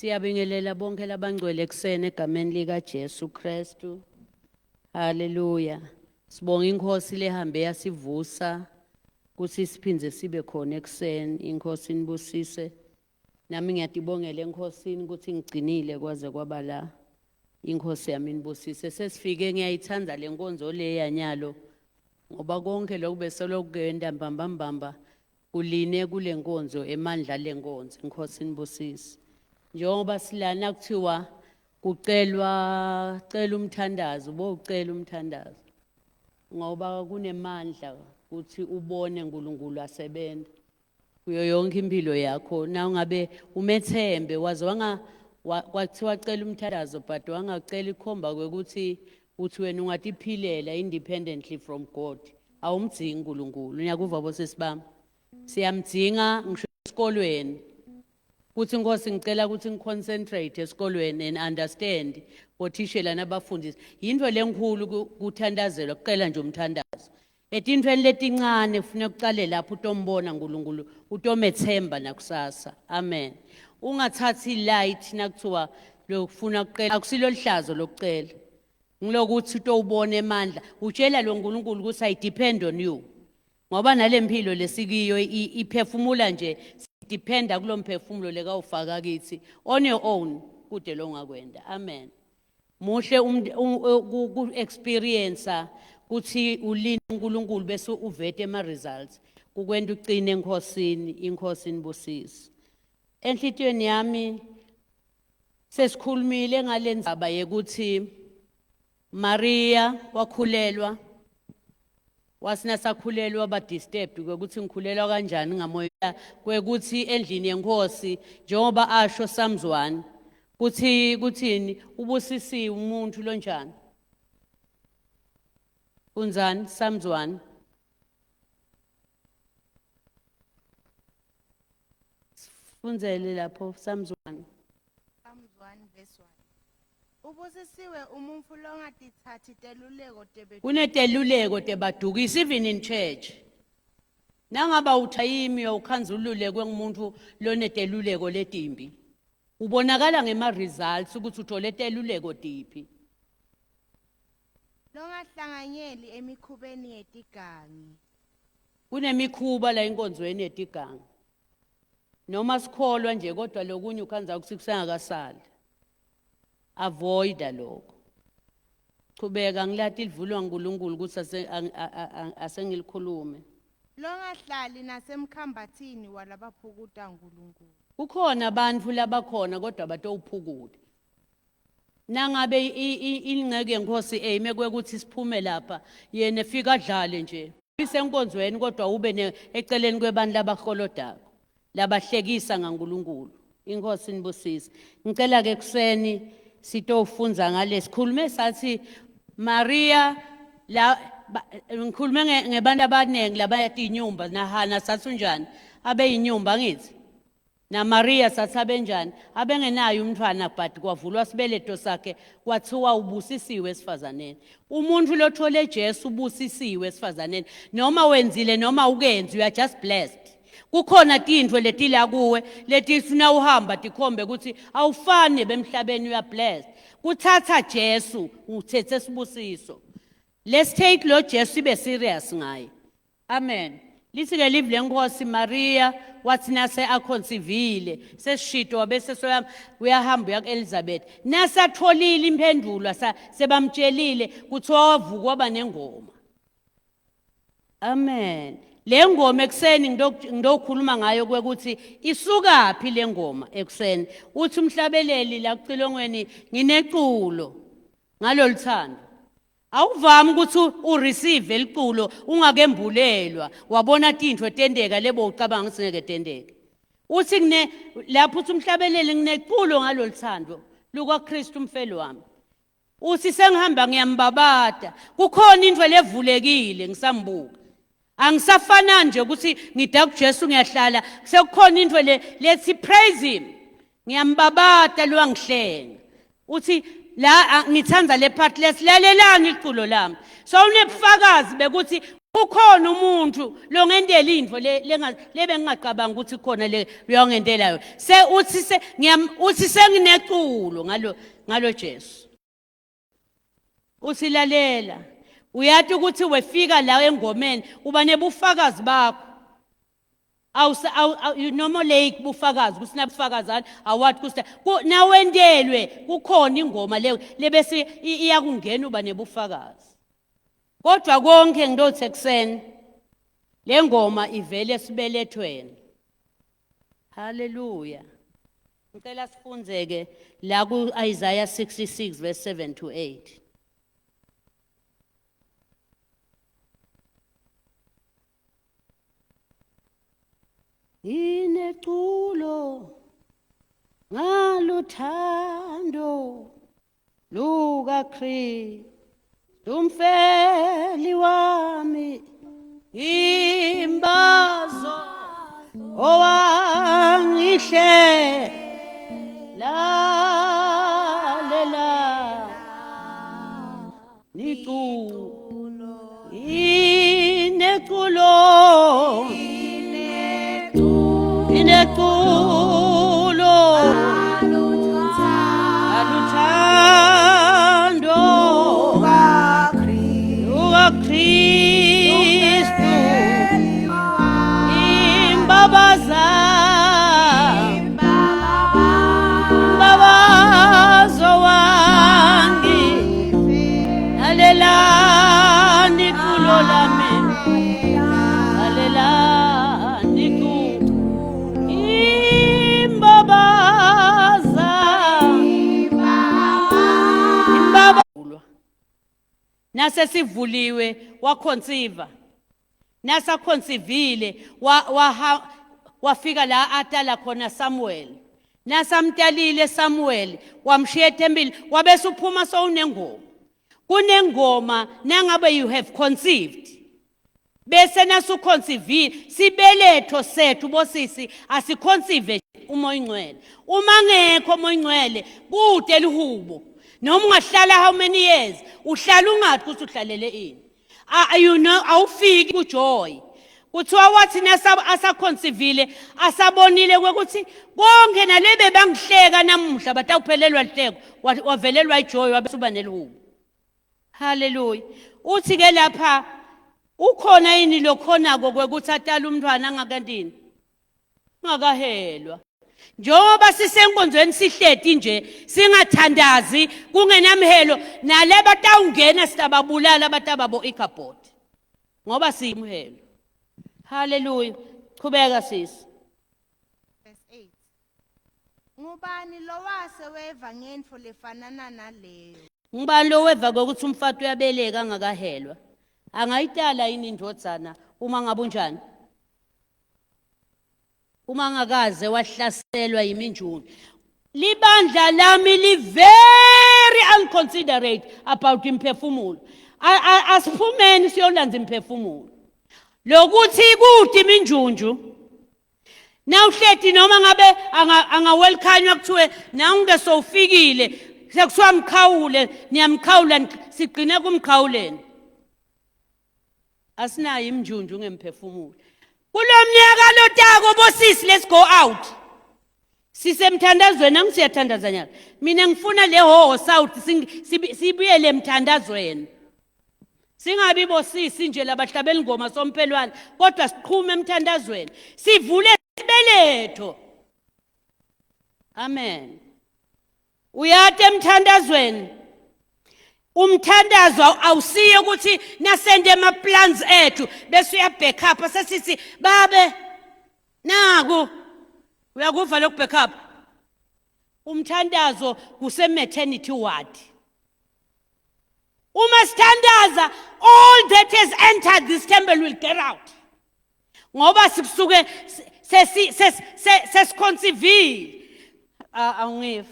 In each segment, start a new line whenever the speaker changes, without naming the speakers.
Siyabingelela bonke labangcwele ekuseni egameni lika Jesu Kristu. Haleluya. Sibonga inkosi lehambe yasivusa kuthi siphindze sibe khona ekuseni. Inkosi inibusise. Nami ngiyatibongela enkosini ukuthi ngigcinile kwaze kwaba la. Inkosi yami inibusise. Sesifike ngiyayithanda le nkonzo le yanyalo ngoba konke lokhu beselokuyenda mbamba mbamba kuline kule nkonzo emandla lenkonzo. Inkosi inibusise. Njengoba silana kuthiwa kucelwa cela umthandazo, bowucela umthandazo ngoba kunemandla ukuthi ubone uNkulunkulu asebenza kuyo yonke impilo yakho. Na ungabe umethembe waze wanga kwathiwa cela umthandazo but wangacela ikhomba kwekuthi uthi wena ungatiphilela independently from God, awumdzingi uNkulunkulu. Niyakuva bosisi bami, siyamdzinga ngisho esikolweni kuthi inkosi ngicela ukuthi ngiconcentrate esikolweni and understand bothishela nabafundisi. Yinto lenkulu kuthandazelwa kuqela nje umthandazo etintweni letincane kufuneka uqale lapho utombona uNkulunkulu utomethemba nakusasa. Amen. Ungathathi light nakuthiwa lokufuna kuqela, akusilo lihlazo lokucela, ngilokuthi utowubona emandla utshela lo nkulunkulu ukuthi I depend on you, ngoba nalempilo lesikiyo iphefumula nje dependa kulo mphefumulo lekawufaka kithi. On your own kude lo ngakwenda. Amen. Muhle ku experience kuthi ulinde uNkulunkulu bese uvete ama results kukwenta uqine enkosini. Inkosi inibusise. Enhlitiyweni yami sesikhulumile ngalendzaba yekuthi Maria wakhulelwa, wasina sakhulelwa ba disturbed kwekuthi ngikhulelwa kanjani ngamoya kwekuthi endlini yenkosi, njengoba asho Psalms 1 kuthi kuthini, ubusisiwe umuntu lonjani. Kunzani Psalms 1? Sifundzele lapho Psalms 1.
Psalms 1 verse 1. Ubusisiwe umuntfu longatitsatsi teluleko tebe.
Kuneteluleko tebadukisi even in church. Nangaba uthayimi ukhanza ululekwe ngumuntu loneteluleko letimbi, ubonakala ngema results ukuthi uthole teluleko tiphi.
Longahlanganyeli emikhubeni yetigangi.
Kunemikhuba la enkonzweni yetiganga noma sikholwa nje, kodwa lokunye ukhanza ukuthi kusengakasali, avoida lokho. Chubeka, ngilati livulwa nguNkulunkulu ukuthi asengilikhulume.
Longahlali nasemkhambathini walabaphukuta uNkulunkulu.
Kukhona abantu labakhona kodwa batowuphukuta. Nangabe ingceke yenkosi eyime kwekuthi siphume lapha, yena efika adlale nje isenkonzweni, kodwa ube eceleni kwebantu labaholodako labahlekisa ngaNkulunkulu. Inkosi nibusise. Ngicela ke kuseni sitofunza ngale sikhulume sathi Maria la ngikhulume ngebantu abaningi labayatinyumba nahana sathi unjani abe yinyumba, ngithi na Maria sathi abenjani abengenayo umntwana, but kwavulwa sibeletho sakhe kwathiwa ubusisiwe esifazaneni. Umuntu lothole Jesu ubusisiwe esifazaneni, noma wenzile noma ukenzi, you are just blessed. Kukhona tintfo letila kuwe letifuna uhamba tikhombe ukuthi awufani bemhlabeni, you are blessed. Kuthatha Jesu uthethe sibusiso. Let's take lo Jesu ibe serious ngaye. Amen. Lithi ke live lenkosi Maria wathi nase aconcivile sesishito wabese soya uyahamba uya kuElizabeth, nasatholile impendulo sebamtshelile kuthiwa wavuka waba nengoma. Amen. Le ngoma ekuseni ngidokhuluma ngayo kwekuthi isukaphi le ngoma ekuseni. Uthi umhlabeleli la kucilongweni ngineculo ngaloluthando. Awuvami ukuthi ureceive eliculo ungakembulelwa wabona tintfo tenteka lebo ucabanga ukuthi ngeke tenteke. Uthi kune lapho uthi umhlabeleli ngineculo ngaloluthando lukaKristu umfeli wami. Uthi sengihamba ngiyambabata, kukhona into levulekile ngisambuka. Angisafana nje ukuthi ngida kuJesu ngiyahlala, sekukhona into le lethi praise him. Ngiyambabata lwangihlenga. Uthi la ngithanda le part lesilalelani iculo lami. So unebufakazi bekuthi Ukhona umuntu longendela into le lebengingacabanga ukuthi khona le uyongendela yona. Se uthi se ngiyam uthi sengineculo ngalo ngalo Jesu. Usilalela. Uyathi ukuthi wefika la engomeni uba nebufakazi bakho. Awusa normally bufakazi kusinabufakazana awathi kusina nawendelwe kukhona ingoma le lebese iyakungena uba nebufakazi. Kodwa konke ngilothi ekuseni le ngoma ivele esibelethweni. Haleluya. Ngicela sifundzeke la ku Isaiah 66 verse 7 to 8. Ineculo ngaluthando lukaKristu umfeli wami imbazo owangihle lalela niculo ineculo ineculo aluthando lukaKristu imbabaza imbabazo wangi lalelani culo lami lalelani culo imbabaza imbabulwa nasesivuliwe waconceive nasaconceiveile wafika la atala khona Samuel nasamtalile Samuel wamshiya ethempeli wabese uphuma sowunengoma kunengoma nangabe you have conceived bese nasuconceive sibeletho sethu bosisi asiconceive umoya ingcwele uma ngekho umoya ingcwele kude lihubo noma ungahlala how many years uhlala ungathi ukuthi uhlalele ini. You know awufiki kujoy kuthiwa wathi asaconceiveile asabonile ukuthi konke nalebe bangihleka namuhla batawuphelelwa lihleko wavelelwa ijoy wabe nelihubo. Haleluya. Uthi ke lapha ukhona yini lokhonako kwekuthi atala umntwana angakantini ungakahelwa. Njengoba sisenkonzweni sihleti nje singathandazi kungenamhelo naleba tawungena sitababulala batababo Ichabod ngoba siyimhelo. Haleluya. Chubeka sisi.
Verse 8. Ngubani lowase weva ngentfo lefanana naleyo?
Ngubani lo weva kokuthi umfati uyabeleka angakahelwa? Angayitala yini indvodzana uma ngabe unjani? Uma ngakaze wahlaselwa yiminjuni. Libandla lami li very unconsiderate about imphefumulo. Asiphumeni siyolanza imphefumulo. Lokuthi kude iminjunju. Nawuhleti noma ngabe angawelkhanywa kuthiwe nangu sowufikile sekuthiwa mkhawule niyamkhawula sigcine kumkhawuleni. Asinayo imnjunju ngemphefumulo. Kulomnyaka lotako bosisi let's go out. Sisemthandazweni angisiyathandaza nyaka. Mina ngifuna le Hoho South sibuyele emthandazweni. Singabi bosisi nje labahlabela ingoma somphelwane kodwa siqhume emthandazweni. Sivule sibeletho. Amen. Uyati emthandazweni. Umthandazo awusiye ukuthi nasende ama plans ethu bese uya back up sesithi babe naku uyakuva lokhu back up. Umthandazo kuse maternity ward. Uma sithandaza all that has entered this temple will get out. Ngoba sikusuke sesi sesiconceive awungiva.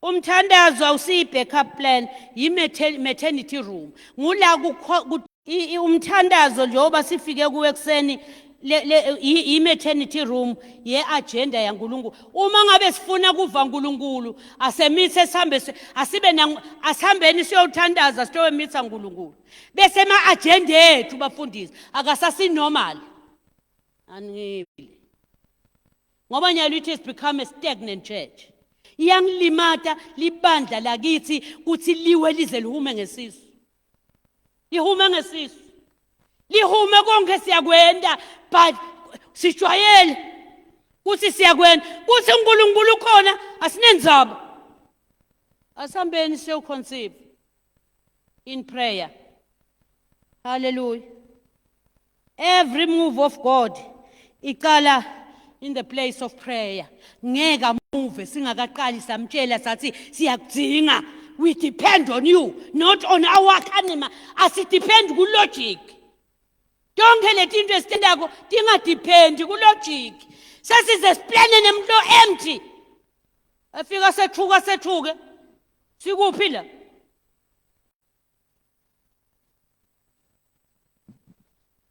Umthandazo awusiyi backup plan, yi maternity room. Ngula umthandazo njengoba sifike kuwe ekseni le i-maternity room ye-agenda yaNkulunkulu. Uma ngabe sifuna kuva uNkulunkulu, asemithe sihambe, asibe asihambeni siyothandaza, siyomitha uNkulunkulu. Bese ema-agenda ethu, bafundisi, akasasi-normal. Aningivile? Ngoba nyalo it has become a stagnant church. Iyangilimata libandla lakithi kuthi liwe lize lihume ngesisu, lihume ngesisu, lihume konke. Siyakwenda, but sijwayele kuthi siyakwenda kuthi uNkulunkulu ukhona, asinenzaba. Asihambeni siyoconceive in prayer. Hallelujah. Every move of God icala in the place of prayer. Ngeke amove singakaqali samtshela sathi siyakudzinga. We depend on you, not on our kanima. Asidepend ku-logic. Tonke letinto esitendako tingadependi ku-logic. Sesize siplane nemuntu empty, afika sethuka, sethuke, sikuphi la?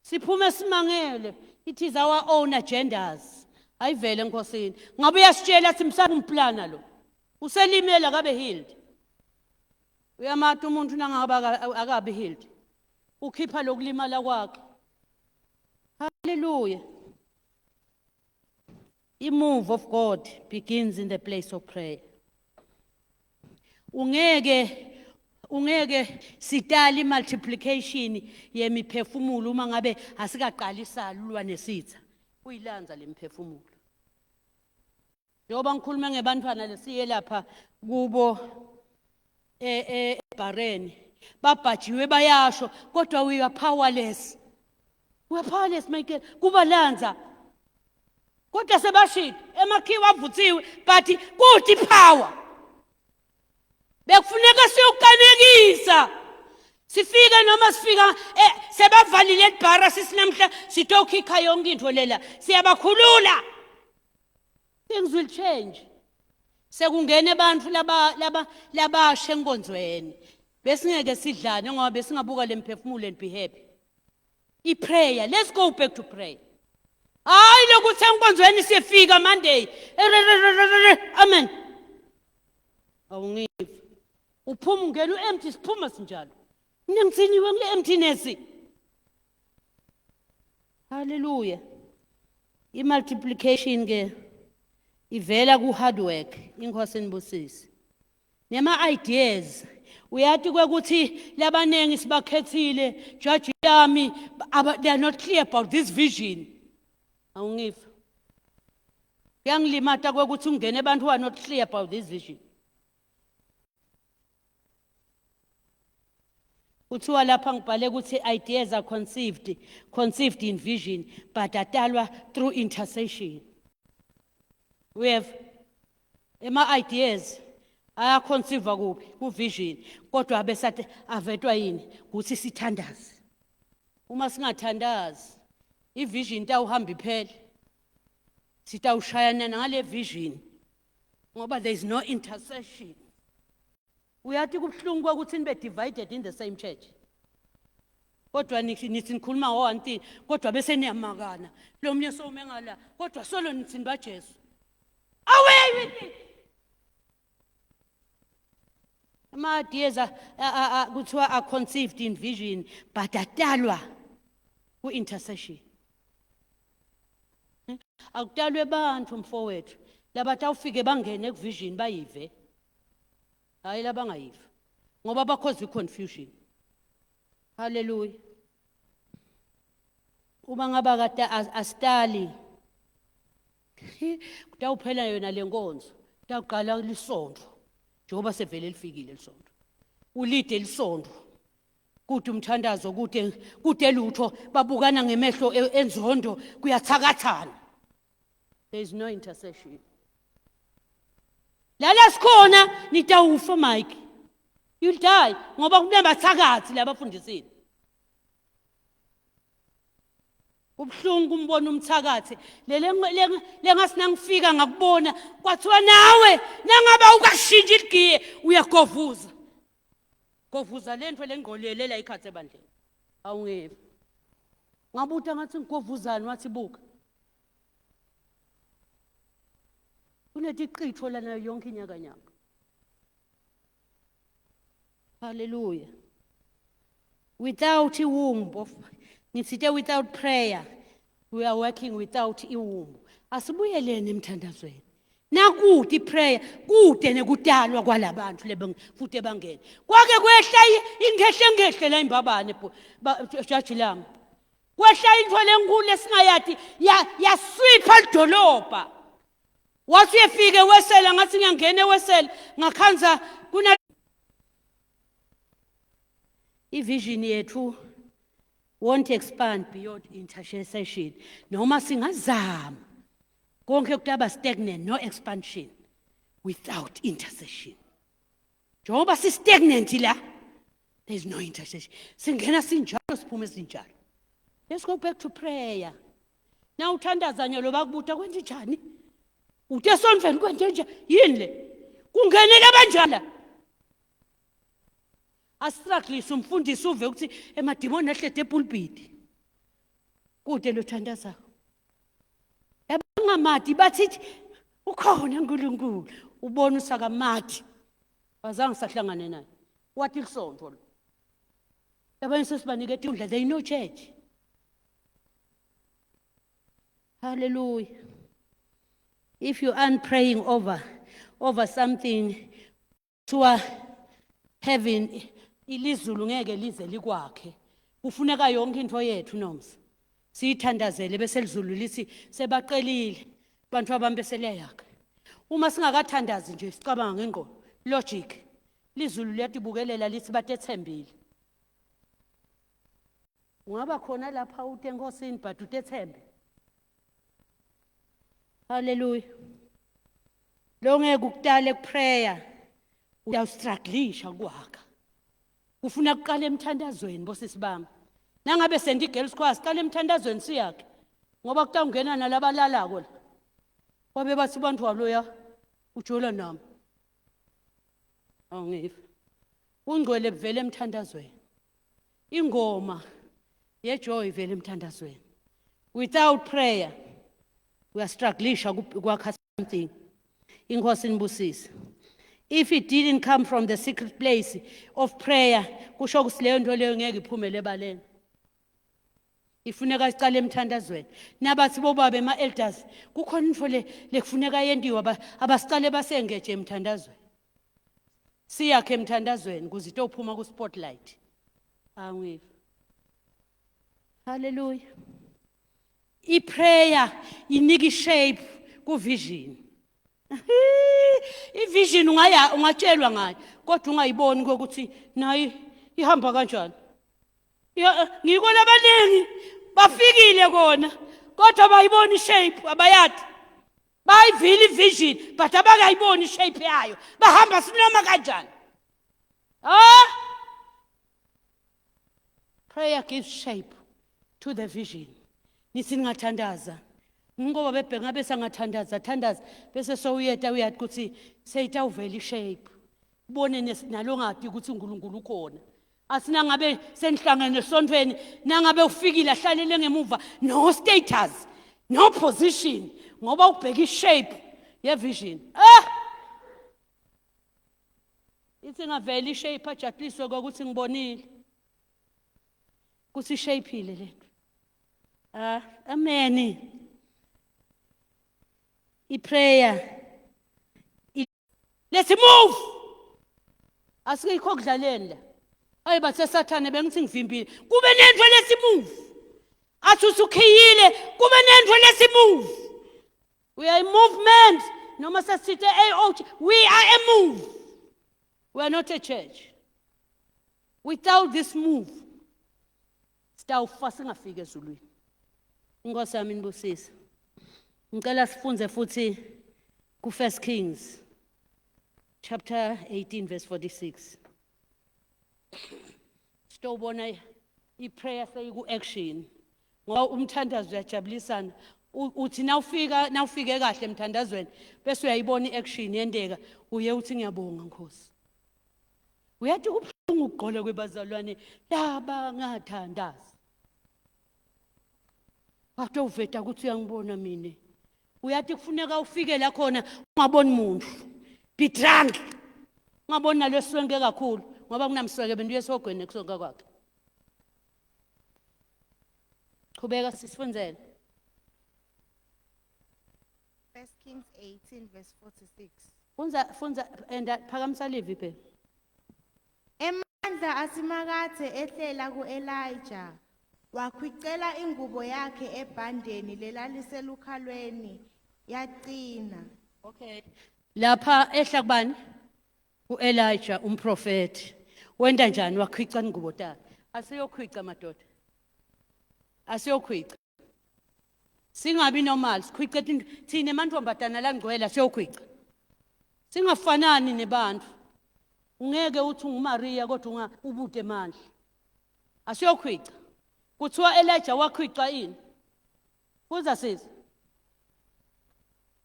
Siphume simangele. It is our own agendas. Ayivele enkosini. Ngabe uyasitshela athi msakumplana lo uselimele, akabe healed. Uyamata umuntu nangabe akabi healed, ukhipha lokulimala kwakhe. Hallelujah. I-move of God begins in the place of prayer. Ungeke sitali multiplication yemiphefumulo uma ngabe asikaqali salwa nesitha uyilanza lemphefumulo. Njengoba ngikhuluma ngebantwana lesiye lapha kubo eBareni, babhajiwe, bayasho, kodwa we are powerless, we are powerless, Michael, kubalanza. Kodwa sebashilo, emakhiwa avuthiwe, but kuthi power bekufuneka siyokanekisa. Sifike noma sifika sebavalile ebhara, sisinamhla sitokhikha yonke into lela, siyabakhulula. Things will change. Sekungena abantu laba laba labasha enkonzweni, besingeke sidlane ngoba besingabuka lemphefumulo and be happy. I-prayer, let's go back to prayer. Hayi lokuthi enkonzweni siyefika Monday, amen, awungiva, uphuma ungena u-empty. Siphuma sinjalo. Mina ngitsiniwe kule emptiness. Hallelujah. I-multiplication ke ivela ku-hard work. Inkosi nibusise. Nema-ideas, uyathi kwekuthi labaningi sibakhethile, judge yami, they are not clear about this vision. Awungiva? Kuyangilimata kwekuthi ungene abantu who are not clear about this vision. Kuthiwa lapha ngibhale ukuthi ideas are conceived in vision, but atalwa through intercession. We have ema ideas ayaconceive kuphi? Ku-vision. Kodwa abesathi avetwa yini? Ukuthi sithandaze. Uma singathandazi, ivision itawuhamba iphele, sitawushayana ngale vision ngoba there is no intercession. Uyathi kubuhlungu kwakuthi nibe divided in the same church, kodwa nithi nikhuluma ngo-one thing, kodwa bese niyamakana, lo mnye sowume ngala, kodwa solo nithi nibaJesu. Away with it. Ama-ideas kuthiwa are conceived in vision, but atalwa ku-intercession. Akutalwe bantu, mfowethu, labatawufike bangene kuvision bayive, hayi labangayiva, ngoba bakhoza i-confusion. Haleluya. Uma ngaba kade asitali, kutawuphela yona le nkonzo, kutawuqala lisonto, njengoba sevele lifikile lisonto, ulide lisonto, kude umthandazo, kude kude lutho, babukana ngemehlo enzondo, kuyathakathana. There is no intercession. Lala sikhona, nitawufa, Mike, you'll die, ngoba kunabathakathi labafundisile. Kubuhlungu kumbona umthakathi lele lengasinangifika ngakubona, kwathiwa nawe nangaba ukashintsha iligiye, uyagovuza govuza lento lengqolele la ikhathe ebandleni. Awungeva? Ngabuta ngathi ngigovuzani wathi buka. Kunetiqitho lana yonke inyaka nyaka. Hallelujah. Without a womb of ngitsite without prayer we are working without a womb. Asibuyeleni emthandazweni. Nakude iprayer kude nekutalwa kwalabantu lebe futhi ebangene. Kwake kwehla ingehle ngehle la imbabane jaji lami. Kwehla into lenkulu esingayati yaswipha lidolobha. Wathi uyefika ewesela ngathi ngiyangena ewesela ngakhanza kuna ivision yethu won't expand beyond intercession noma singazama konke kutaba stagnant no expansion without intercession. Njengoba si stagnant la, there is no intercession. Singena sinjalo siphume sinjalo. Let's go back to prayer. Na uthandaza nyalo bakubuta kwenze njani? Uthe sonveni kwenze njani? Yini le? Kungenela abanjala. Astrugglise umfundisi uve ukuthi emadimoni ahlede epulpiti. Kude lothandazayo. Yabangamadi bathi ukhona uNkulunkulu. Ubona usakamathi. Azange sahlangane naye. Wathi lisonto lo. Abanye sesibanike indlela they no church. Hallelujah. If you aren't praying over something to heaven ilizulu ngeke lize likwakhe. Kufuneka yonke into yethu nomsa. Siyithandazele bese lizulu lithi sebaqelile bantu abami bese liyakha. Uma singakathandazi nje sicabanga ngengqondo logic lizulu liyatibukelela lithi batethembile. Ungaba khona lapha ute enkosini but utethembe. Hallelujah. Lo ngeke ukutale kuprayer uyawustrugglisha kwakha. Ufuna kuqala emthandazweni bosisi bami. Nangabe senda i-girls choir siqala emthandazweni siyakhe. Ngoba kutawungena nalabalalako la. Wabe bathi bantu waloya ujola nami. Awungiva. Ungcwele kuvela emthandazweni. Ingoma yejoy ivela emthandazweni. Without prayer we are strugglisha kwakha something. Inkosi inibusise. If it didn't come from the secret place of prayer, kusho ukuthi leyo nto leyo ngeke iphumele ebaleni. Ifuneka sicale emthandazweni. Nabathi bobaba ema elders kukhona into le lekufuneka yendiwe abasicale basengeje emthandazweni. Siyakhe emthandazweni kuze itophuma ku spotlight. Angiva. Hallelujah. I-prayer inika ishape ku vision. I-vision ungaya ungatshelwa ngayo kodwa ungayiboni ukuthi nayi ihamba kanjani. Ngiko labaningi bafikile kona kodwa bayibona ishape abayadi. Bayivile ivision but abakayiboni ishape yayo. Bahamba sinoma kanjani. Ah! Prayer gives shape to the vision. Nithi ningathandaza. Ngoba bebheka ngabe sangathandaza thandaza bese sowuyeta uyathi ukuthi seyitawuvela ishape. Ubone nalongadi ukuthi uNkulunkulu ukhona. Asinangabe senihlangene esontweni nangabe ufikile ahlalele ngemuva no status no position ngoba ubheka ishape ye vision. Ah! Ithi ngavela ishape ajabuliswe kokuthi ngibonile. Kuthi shapeile lento. Ah, amen. I-prayer. Let's move. Asikho kudlaleni la. Ayi bathe sathane bengithi ngivimbile. Kube nento let's move. Athi usukhiyile kube nento let's move. We are a movement. Noma sesithe AOT, we are a move. We are not a church. Without this move, sitawufa singafiki ezulwini. Inkosi yami inibusise. Ngicela sifunze futhi ku 1 Kings chapter 18 verse 46. Sitobona i-prayer seyiku action. Ngoba umthandazo uyajabulisana. Uthi nawufika nawufike kahle emthandazweni bese uyayibona i-action yendeka uye uthi ngiyabonga Nkosi. Uyathi kubuhlungu ukugqola kwebazalwane laba ngathandazi. Watowuveta ukuthi uyangibona mina. Uyathi kufuneka ufike la khona ungaboni muntu. Be drunk. Ungaboni naleswenke kakhulu ngoba kunamsweke bento yesogweni ekusonka kwakhe. Qhubeka sisifundzele.
1 Kings 18 verse 46.
Fundza fundza enda phakamisa livi phela.
Emandla asimakathe ehlela kuElijah. Wakhwicela ingubo yakhe ebhandeni lelaliselukhalweni yaqina.
Okay. Lapha ehla kubani? UElijah umprofeti. Wenda njani wakhwica ingubo takhe? Asiyokhwica madoda. Asiyokhwica. Singabi normal, sikhwice thina emantombazana langcwele siyokhwica. Singafanani nebantu. Ungeke uthi unguMaria kodwa unga ubude emandla. Asiyokhwica. Kuthiwa Elijah wakhwica ini? Kuza sisi.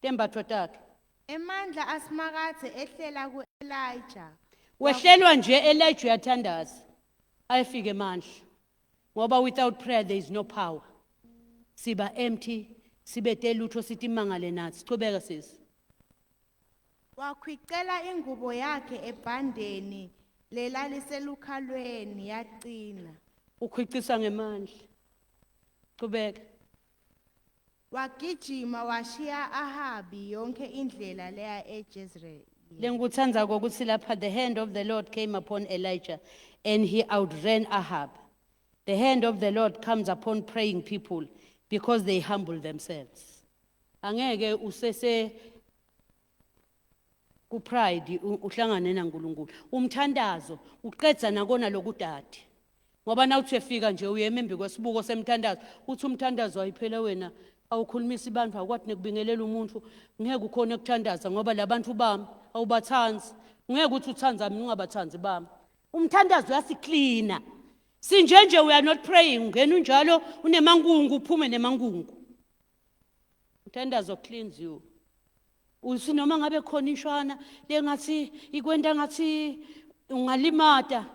Tembatfo takhe.
Emandla asimakathe ehlela kuElijah.
Wehlelwa nje Elijah uyathandaza. Ayefike emandla. Ngoba without prayer there is no power. Siba empty, sibe telutho sithi imangale nathi. Chubeka sisi.
Wakhwicela ingubo yakhe ebhandeni lelaliselukhalweni yaqina.
Ukhwicisa ngemandla. Chubeka.
Wagijima washiya Ahabi yonke indlela leya eJezreel.
Lengikuthanda kokuthi lapha the hand of the Lord came upon Elijah and he outran Ahab. The hand of the Lord comes upon praying people because they humble themselves. Angeke usese ku pride uhlangane naNkulunkulu. Umthandazo uqedza nakona lokudade. Ngoba nawuthi uyefika nje uyema embi kwesibuko semthandazo uthi umthandazo ayiphele wena awukhulumisa abantu awukwathi nekubingelela umuntu ngeke ukhone ukuthandaza ngoba labantu bami awubathanzi ngeke uthi uthanda mina ungabathanzi bami. Umthandazo uyasiklina. Sinje nje we are not praying ungena unjalo unemankungu uphume nemankungu. Umthandazo cleans you. Uthi noma ngabe khona inshwana lengathi ikwenta ngathi ungalimata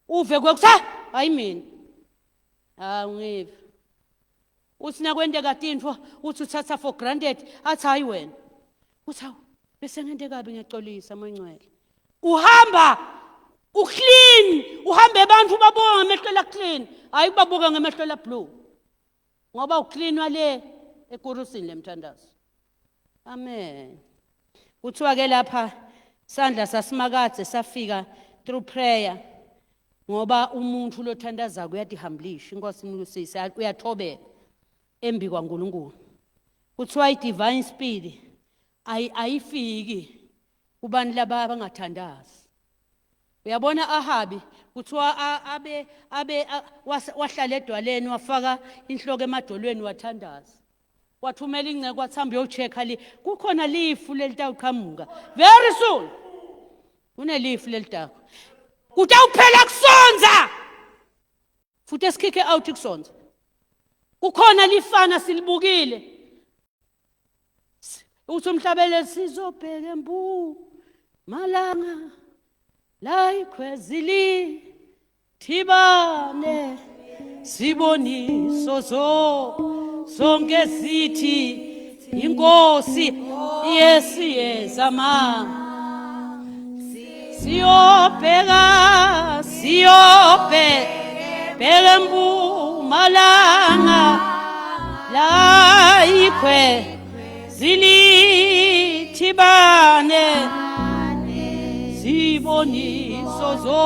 uve kwekusa hayi mina hayi ungive. Uthi nakwenteka tintfo uthi uthatha for granted athi hayi wena uthi hawu bese ngente kabi ngiyaxolisa moyingcwele. Uhamba uclean uhambe abantu babuka ngamehlo la clean hayi babuka ngamehlo la blue ngoba uclean wale ekurusini lemthandazo. Amen. Kuthiwa ke lapha sandla sasimakadze safika through prayer ngoba umuntu lothandazako uyatihambilisha inkosi imlusise uyathobeka embi kwaNkulunkulu. Kuthiwa i-divine speed ayifiki kubantu laba abangathandazi. Uyabona Ahabi kuthiwa abe abe wahlala edwaleni wafaka inhloko emadolweni wathandaza. Wathumela ingceke wathamba uyocheck-a li kukhona lifu lelitawuqhamuka very soon. Kunelifu lelitako. Kutawuphela kusonza. Futhi esikhikhe out kusonza. Kukhona lifana silibukile. Uthi umhlabeleli sizobheka empu malanga la ikhwezili thibane siboniso zo sonke sithi inkosi yesiyezama siyobheka siyobheka empumalanga la ikhwe zilithibane siboniso zo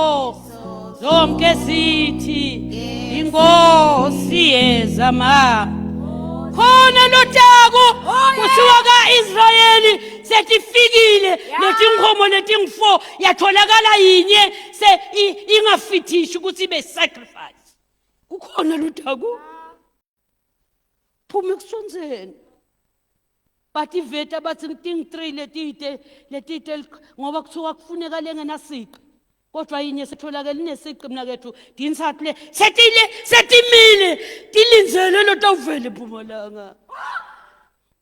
zonke sithi inkosi yezama. Khona lotako kuthiwa kaIsrayeli setifikile letinkomo letingu4 yatholakala yinye se ingafithishi ukuthi ibe sacrifice. Kukhona lotako phuma ekusonzeni bathi veta bathi ngiting 3 letite letite ngoba kuthiwa kufuneka lengenasiqi kodwa yinye setholakele inesiqi mina kethu dinsathu le setile setimile tilindzele lotawuvela eMpumalanga.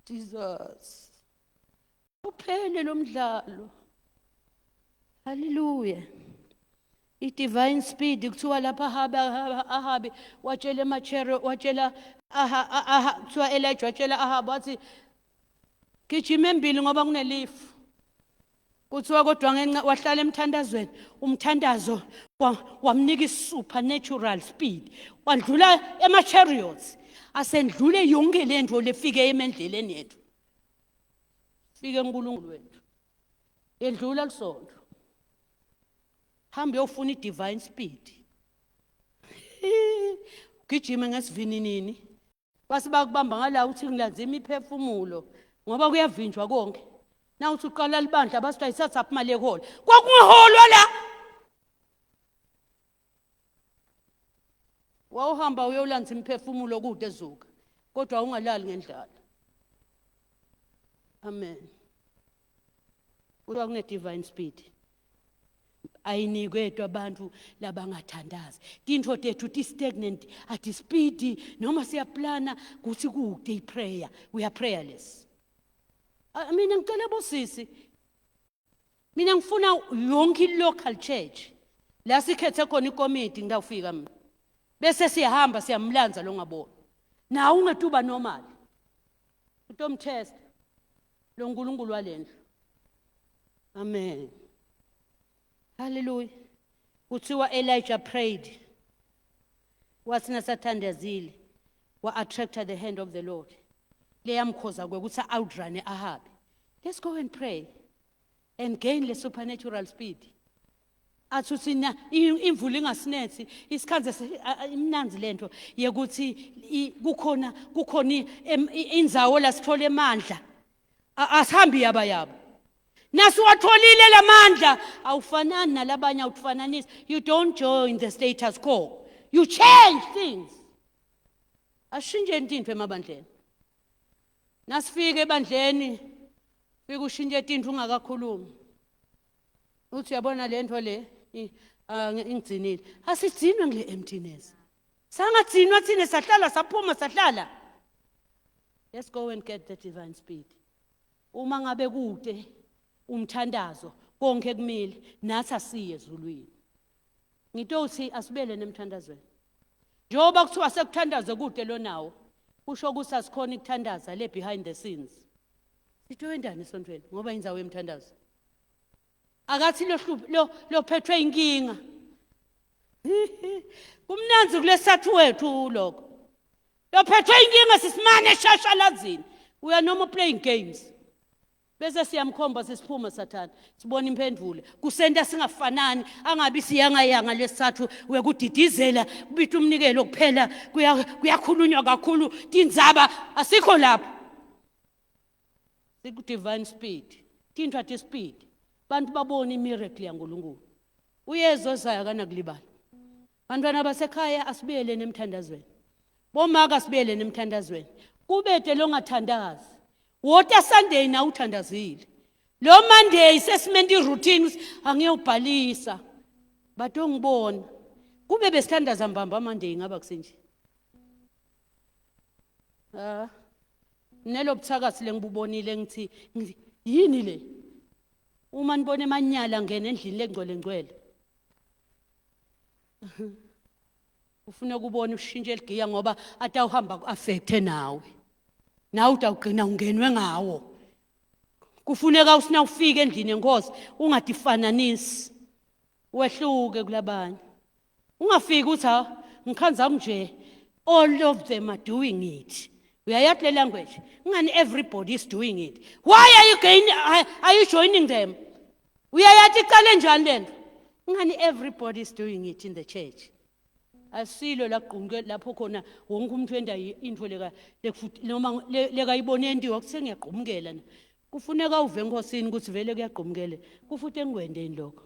Jesus uphele lo mdlalo. Haleluya. I-divine speed kuthiwa lapha Ahabi Ahabi watshela emachere watshela aha aha kuthiwa Elijah watshela Ahabi wathi gijima embili ngoba kunelifu. Kuthiwa kodwa ngenxa wahlala emthandazweni, umthandazo wamnika i-supernatural speed, wadlula ema-chariots, asendlule yonke le nto lefike emendleleni yethu, fike uNkulunkulu wethu, yedlula lisonto. Hamba uyofuna i-divine speed, ugijime ngesivininini, base bakubamba ngala uthi ngilanze imiphefumulo ngoba kuyavinjwa konke. Na uthi uqala libandla basithi ayisathapi imali yehola, kwakungaholwa la. Wawuhamba uyolanza imiphefumulo kude ezuka, kodwa ungalali ngendlala. Amen. Kuthiwa kune-divine speed ayiniketwa abantu labangathandazi. Tintfo tethu ti-stagnant, atispidi noma siyaplana kuthi kude i-prayer, we are prayerless. Mina ngicela bosisi, mina ngifuna yonke i-local church la sikhethe khona ikomiti, ngitawufika mina bese siyahamba siyamlanza lo ngabona nawe ungetuba normal utomtest lo nkulunkulu walendlu. Amen, haleluya. Kuthiwa Elijah prayed, wathi nasathandazile wa-attracted the hand of the Lord leyamkhoza kwekuthi outrun Ahabi. Let's go and pray and gain the supernatural speed. Athi uthi imvula ingasinethi isikhanze imnanzi lento yekuthi kukhona kukhona indzawo la sithole emandla, asihambi yaba yaba. Nasiwatholile lamandla awufanani nalabanye, awufananisi. You don't join the status quo, you change things. Ashintshe intintfo emabandleni. Nasifika ebandleni fika ushintshe tintfo ungakakhulumi, uthi uyabona le nto le ingigcinile. Asigcinwe ngile emptiness, sangagcinwa thine, sahlala saphuma sahlala. Let's go and get the divine speed. Uma ngabe kude umthandazo konke kumile, nathi asiye ezulwini. Ngitothi asibele nemthandazweni njengoba kuthiwa sekuthandaze kude lo nawo, kusho ukuthi asikhona ukuthandaza le behind the scenes. Sithi wendani esontweni ngoba indzawo yemthandazo akathi lo lophethwe inkinga kumnanzi kulesathu wethu lokho lophethwe inkinga sisimane eshashalazini. We are no more playing games. Bese siyamkhomba sesiphuma sathana, sibona imphendulo kusenta singafanani, angabi siyangayanga lesathu wekudidizela kubita umnikelo kuphela, kuyakhulunywa kakhulu tindzaba asikho lapho. Siku divine speed, tintfo ati speed, bantu babona imiracle yaNkulunkulu. Uyezwa ozayo akanakulibala. Bantwana basekhaya, asibuyeleni emthandazweni. Bomaka, asibuyeleni emthandazweni. Kubede longathandazi wota Sunday na uthandazile lo Monday sesimenta iroutine angiyobhalisa batongibona. Kube besithandaza mbamba Monday ngaba kusenje. Ah, nelo buthakathi lengibubonile ngithi yini le uma nibona emanyala ngena endlini lengcwele ngcwele, ufuna ukubona ushintshe eligiya ngoba atawuhamba ku-affecte nawe, nawe utawugcina ungenwe ngawo. Kufuneka usina ufike endlini yenkosi ungadifananisi, wehluke kulabanye. Ungafiki uthi ha ngikhanza kunje, all of them are doing it. Uyayathi le language ngani, everybody is doing it, why are you gain, are you joining them? Uyayathi iqale njani lento ngani, everybody is doing it in the church. Asilo laqunge lapho khona wonke umuntu wenda into leka noma lekayibone entiwa kusengiyaqhumukela na. Kufuneka uve enkosini ukuthi vele kuyaqhumukele kufuthi engikwendeni lokho.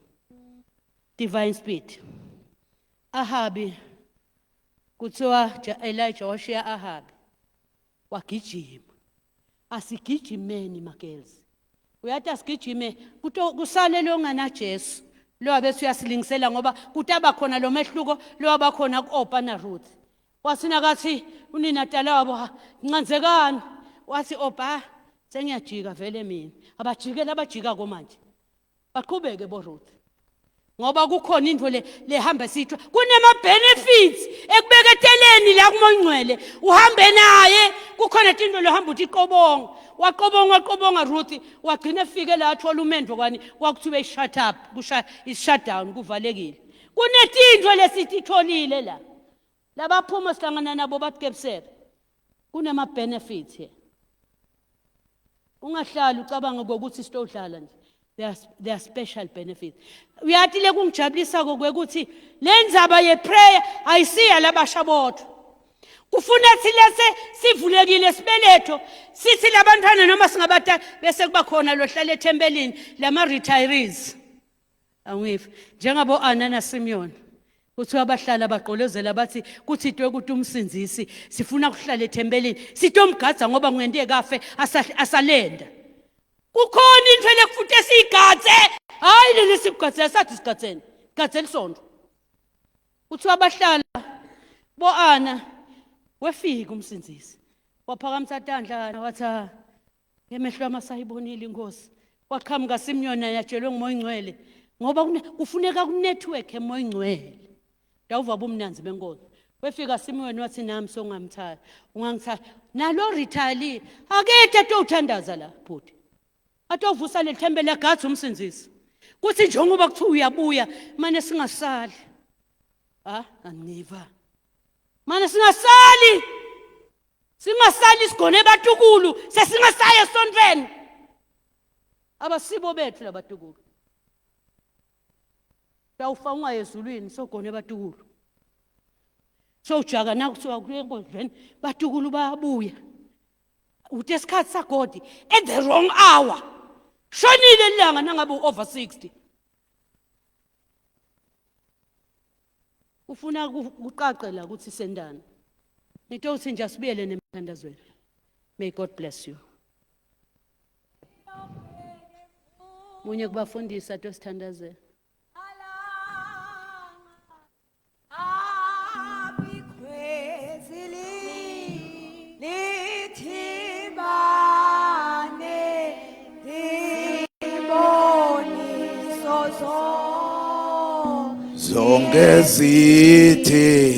Divine speed. Ahabi kuthiwa Elijah washiya Ahabi wagijima. Asigijimeni magirls, uyathi asigijime kusale lo ngana Jesu lo abethi uyasilingisela ngoba kutaba khona lo mehluko lo abakhona ku-Opa na Ruth. Wathi nakathi unina tala wabo ncanzekani, wathi Opa sengiyajika vele mina. Abajikela abajikako manje baqhubeke bo Ruth. Ngoba kukhona into le lehamba sithwa kunema benefits ekubeketeleni la kumongcwele uhambe naye kukhona into lohamba uthi qobonga waqobonga waqobonga Ruth wagcina efike la athola umendo kwani kwakuthiwe shut up kusha is shut down kuvalekile kunetinto lesithi itholile la labaphuma sihlangana nabo bathi kebusela kunema benefits here. Ungahlali ucabanga ngokuthi sitodlala nje. There are special benefits. Uyathi le kungijabulisa kokuthi le ndzaba ye prayer ayisiya labasha bodwa. Kufuna silese sivulekile sibeletho sithi labantwana noma singabadala bese kuba khona lohlala ethempelini lama retirees. Angifi njengabo Anna na Simeon kuthiwa abahlala bagqolozela bathi kuthi into yokuthi umsindzisi sifuna ukuhlala ethempelini sitomgadza ngoba ngente kafe asalenda kukhona into lekufuthi esiyigadze hayi leli sikugadze sathi sigadzeni gadze lisonto kuthiwa abahlala bo Anna wefika umsindzisi waphakamisa tandla wathi Ngemehlo ami asayibonile inkosi. Waqhamuka Simeon yatshelwe ngumoya ingcwele ngoba kufuneka kunetwork emoya ingcwele. Ndawuva bumnanzi benkosi. Wefika Simeon wathi nami songamthatha. Ungangithatha. Nalo retire akethe atowuthandaza la bhuti. Atovusa lethempeli agadze umsindzisi. Kuthi njengoba kuthiwa uyabuya mane singasali. Ah, angiva. Mane singasali. Singasali sigone batukulu, sesingasaya esontweni. Abasibo bethu labatukulu. Tawufa ungaye ezulwini sogone batukulu. Sowujaka nakuthiwa kuye enkonzweni batukulu bayabuya. Uthe isikhathi sagodi at the wrong hour. Shonile ilanga nangabe u-over 60. Ufuna kuqaqe la ukuthi sendana. Ngithe uthi nje asibuyele nemthandazweni. May God bless you. Munye kubafundisi athi osithandazela.
Zonke zithi.